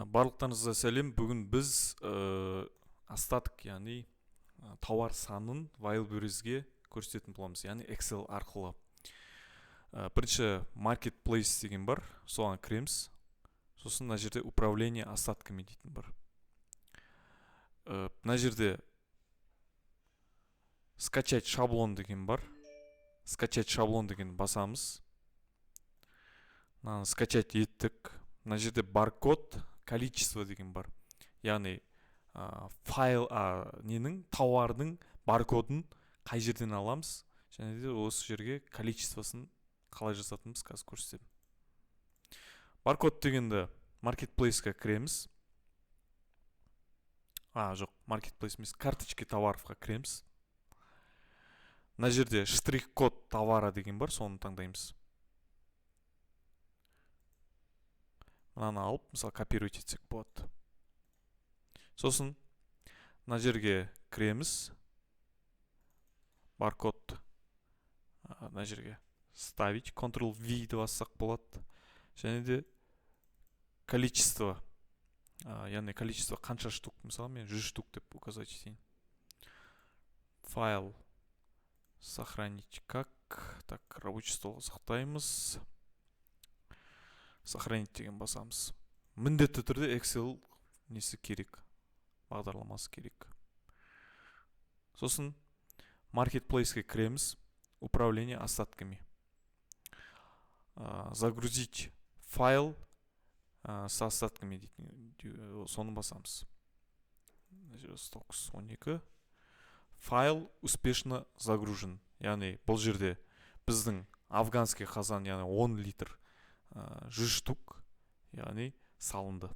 Барлықтарыңызға сәлем. Бүгін біз остаток, яғни тауар санын Wildberries-ге көрсететін боламыз, яғни Excel арқылы. Бірінші Marketplace деген бар, соған кіреміз. Сосын мына жерде управление остатками дейтін бар. Мына жерде скачать шаблон деген бар. Скачать шаблон деген басамыз. Мынаны скачать еттік. Мына жерде баркод количество деген бар, яғни файл ненің, тауардың баркодын қай жерден аламыз және де осы жерге количествосын қалай жазатынымыз қазір көрсетемін. Баркод дегенді маркетплейске кіреміз, жоқ, маркетплейс емес, карточки товаровқа кіреміз. Мына жерде штрих код товара деген бар, соны таңдаймыз. Мынаны алып, мысалы, копировать етсек болады. Сосын мына жерге кіреміз, баркод мына жерге ставить, Ctrl V деп бассақ болады. Және де количество, яғни количество қанша штук, мысалы, мен 100 штук деп указать етейін. Файл, сохранить как, так, рабочий столға сақтаймыз. Сохранить деген басамыз. Міндетті түрде Excel несі керек, бағдарламасы керек. Сосын маркетплейске кіреміз, управление остатками, загрузить файл с остатками дейтін, соны басамыз. Стокс 12, файл успешно загружен, яғни бұл жерде біздің афганский қазан, яғни 10 литр, 100 штук, яғни салынды.